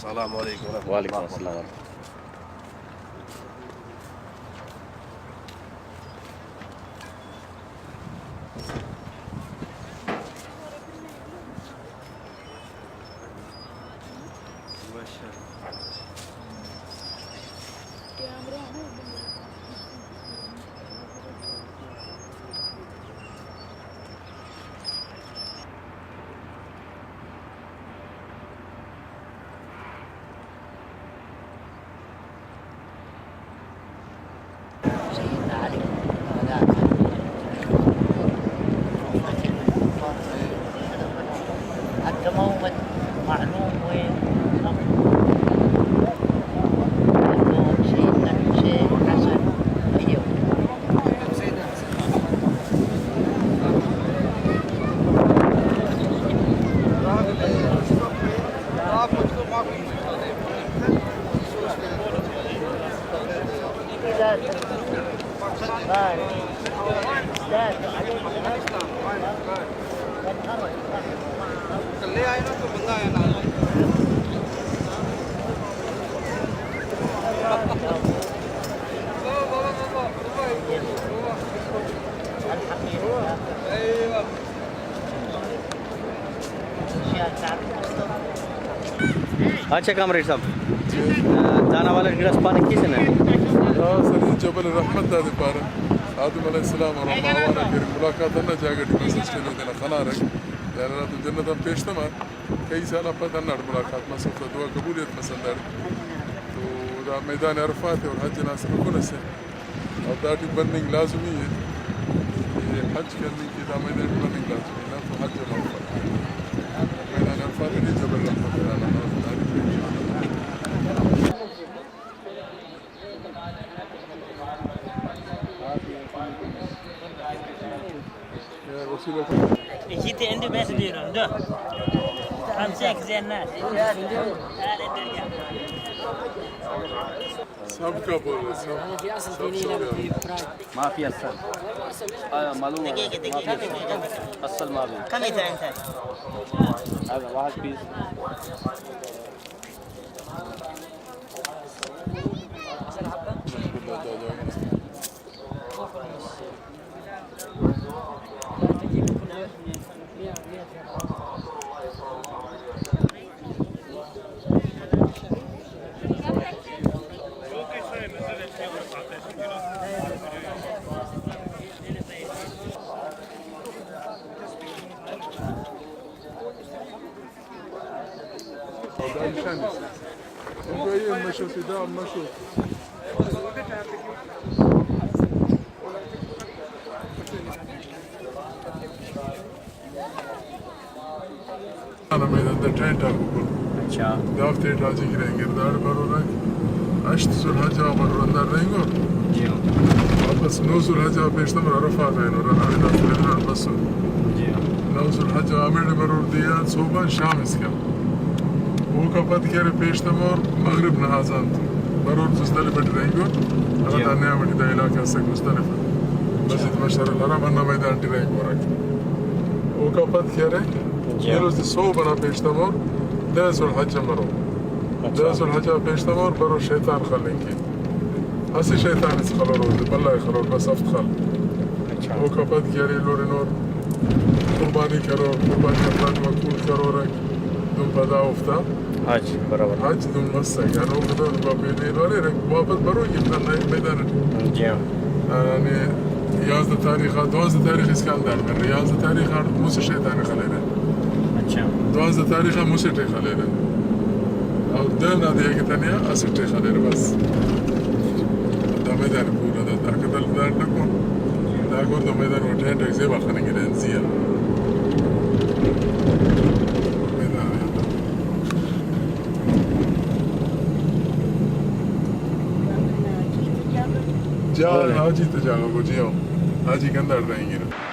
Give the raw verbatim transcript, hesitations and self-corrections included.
السلام علیکم ورحمۃ اللہ۔ وعلیکم السلام۔ اچھا کامریڈ صاحب، دانا والا گڑاس پانے کیسے نا؟ دا سر جبل رحمت دادے پارہ۔ آدم علیہ السلام اور ہما آوارہ کہ ملاقات ہندا جاگہ ٹی مسس چلو تینا خنارہ۔ یار اللہ تو جنت آن پیش تمار۔ کئی سال آن پد ہنداڑے ملاقات مسر، اوفتا دعا قبولیت مس ہنداڑے۔ تو دا میدان عرفات ءِ اور حج نا اسہ رکن اسے۔ اور داٹی بننگ لازمی ءِ۔ کہ حج کننگ کہ دا میدان ٹی بننگ لازمی ءِ، نن تو حج ہم افک۔ میدان عرفات ٹی جبل رحمت اللہ نا مرو، داٹی پیش۔ سب کا بول رہے، سب، سب سوریان۔ معافی اصل۔ آ، معلوم ہے۔ معافی اصل۔ اصل معلوم۔ کمی تھا انسان۔ آ، واحد پیس۔ ننا میدان تا ٹینٹ آک اوکل۔ اچھا۔ دافتے ٹی حاجی گرینگر داڑے برورک۔ ہشت ذوالحج آ برور ہندا رہینگور۔ جی ہاں۔ واپس نو ذوالحج آ پیش تمر عرفات آ اینور، ہراڑے دافتے ٹی بسر۔ جی ہاں۔ نو ذوالحج آ ہمیڑے برور دے آن صبح آن شام اسکان۔ اوکا پد کہ ارے پیش تمور مغرب نا اذان تو برور مزدلفہ ٹی رہینگور۔ ہرا جی ہاں۔ دا نیام ٹی دا علاقہ اسک مزدلفہ۔ مسجد مشعر الحرام ہندا میدان ٹی رہینگورک۔ اوکا پد کہ ارے جی۔ ایلو اسہ صوب ئنا پیش تمور دہ ذوالحج آن برو۔ اچھا۔ دہ ذوالحج آ پیش تمور برو شیطان خلنگ کہ۔ اسہ شیطان اس خلور، اودے بھلا ئے خلور، بس ہفت خل۔ اچھا۔ اوکا پد کہ ارے ایلو ہنور قربانی کرور، قربانی آن پد وکول کرورک۔ دہن پدا اوفتا حج برابر۔ حج دہن مسک، یعنی اوفتا دہن پدا پین ایلو ہریرہ، واپس بروئی ءِ ننا میدان اٹی۔ جی ہاں۔ یعنی یازدہ تاریخ آ، دوازدہ تاریخ اسکان داڑ مرے، یازدہ تاریخ آ مسہ شیطان ءِ خلیرہ۔ اچھا۔ دوازدہ تاریخ آ مسٹ ءِ خلیرہ۔ او دہ نا دے کہ تنیا اسٹ ءِ خلیرہ بس۔ دا میدان پورا دا، دا کتل دا ٹکو۔ دا گور دا میدان و ٹینٹ زیبا خننگرہ زیہا۔ میدان۔ جا، حاجی تے جاگہ گو جی ہو۔ حاجی گنداڑ رہینگرہ۔